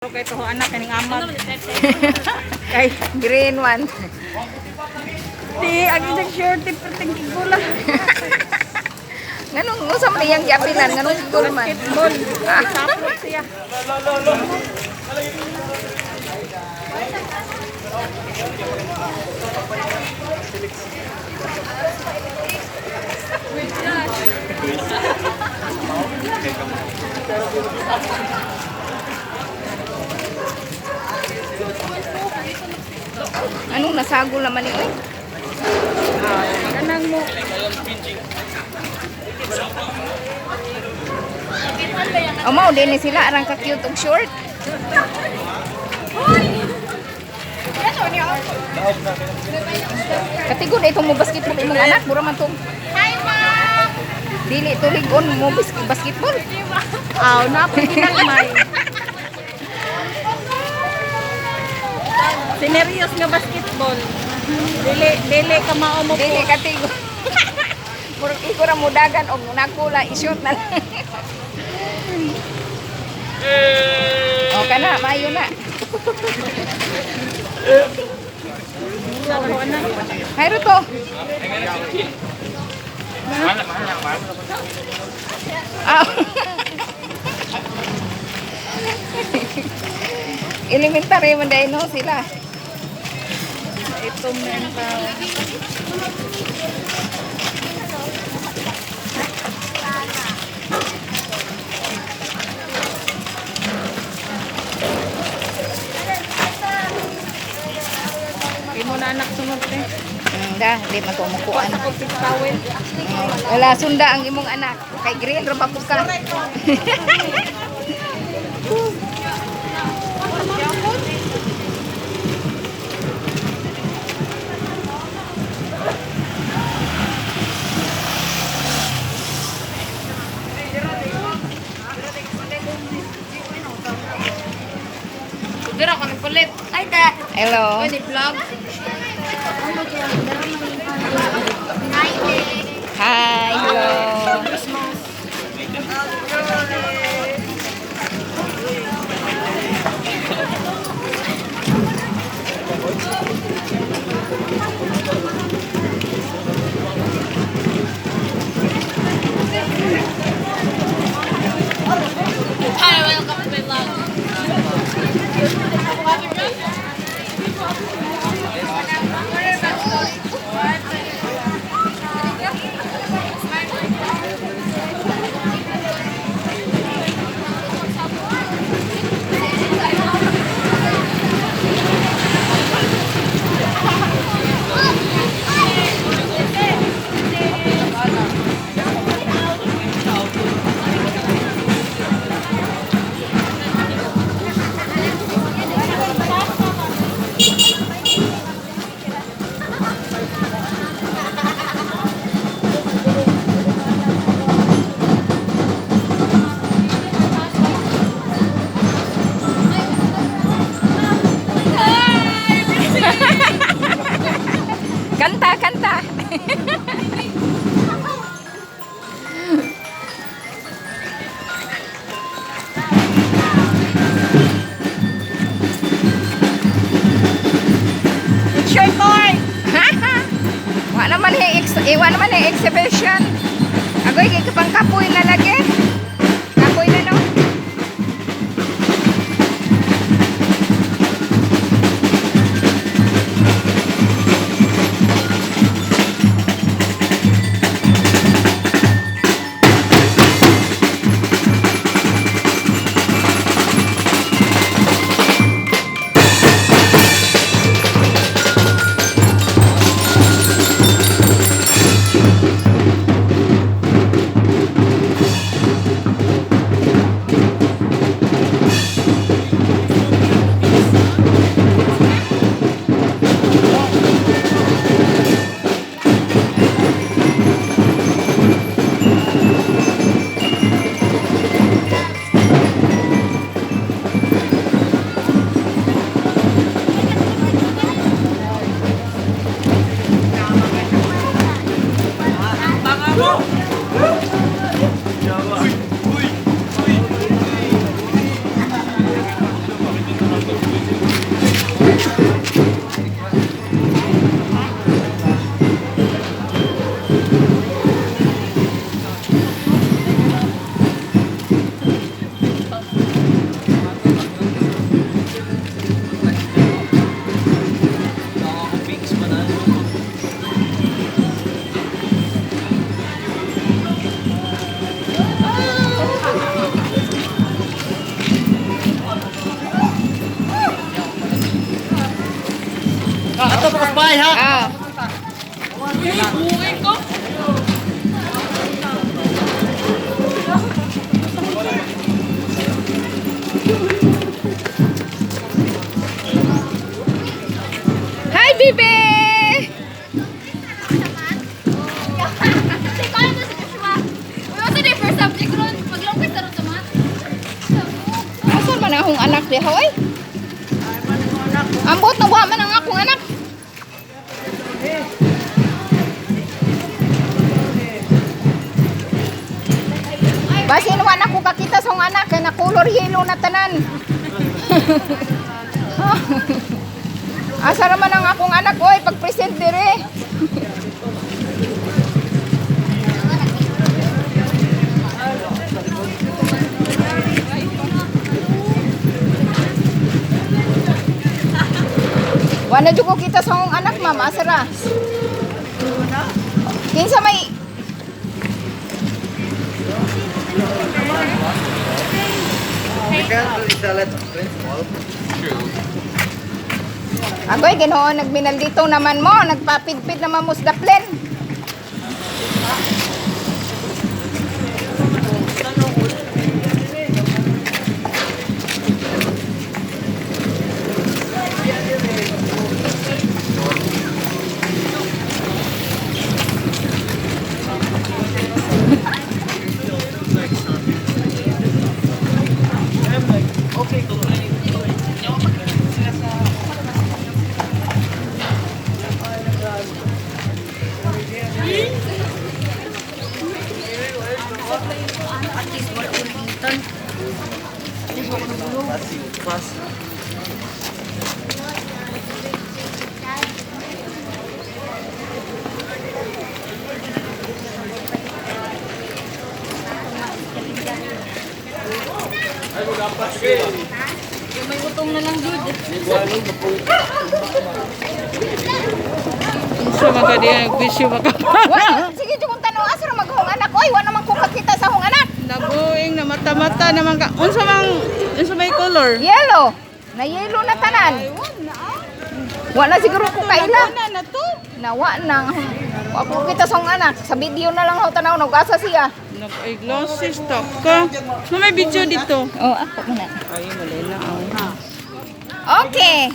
Kay to anak kaning amag. Kay Green one. Di ang isang shirt di perting gula. Nganong unsa man iyang giapilan, nganong gul man? Basketball. Saplot siya. Anong nasagol naman ni oy? Kanang mo. O mao din ni sila arang ka cute og short. Katigod itong mo basketball imong anak, mura man tong. Hi, ma'am. Dili tulig-on mo basketball. Aw, na ginagmay. Sineryos nga basketball. Dili dili ka mao mo. Dili katigod. Murag iko ra mudagan og nakula i-shoot na lang. O kana, maayo na. Ako anak. Hayro to. Ah. Elementary man dahil no sila. Itom na ang tao. Di mo na anak sunod eh. Da, di man to mukuan. Sa kong tawel. Wala sunda ang imong anak. Kay green ra ba ko ka? Dira ko nagpalit. Ay ta. Hello. Ni vlog. Hi, hello. Hi, welcome to my vlog. Kanta, kanta. Picture boy! Wa naman eh exhibition. Agoy kay kapang kapoy na lagi. Kapoy na no. Bye-bye ha. Ah. Uy, ko. Hi, bibi! Asa man akong anak diha, oy? Ambot na wa man ang akong anak. Basin wa na ko kakita sa akong anak kay na color yellow na tanan. Asa raman ang akong anak oy pag-present dire. Wa na jud ko kita sa akong anak, ma'am. Asa ra? Kinsa may You can't really tell it principal. Agoy, Ginoo, nagminaldito naman mo, nagpapidpid naman mo sa daplen. Unsa man ka diya, bisyo maka. Wa, sige, jud kong tanong, asa ra maghong anak? Oy, wa naman ko kakita sa hong anak. Nabuing na mata-mata naman ka. Unsa mang unsa may color? Yellow. Na yellow na tanan. Wa na siguro ko kaila. Na na to. Nawa na. Wa ko kita sa hong anak. Sa video na lang ako tanaw, nag-asa siya. Nag ay glasses talk ka. No, may video dito. Oh, ako muna. Ay, mali na. Oh. Okay.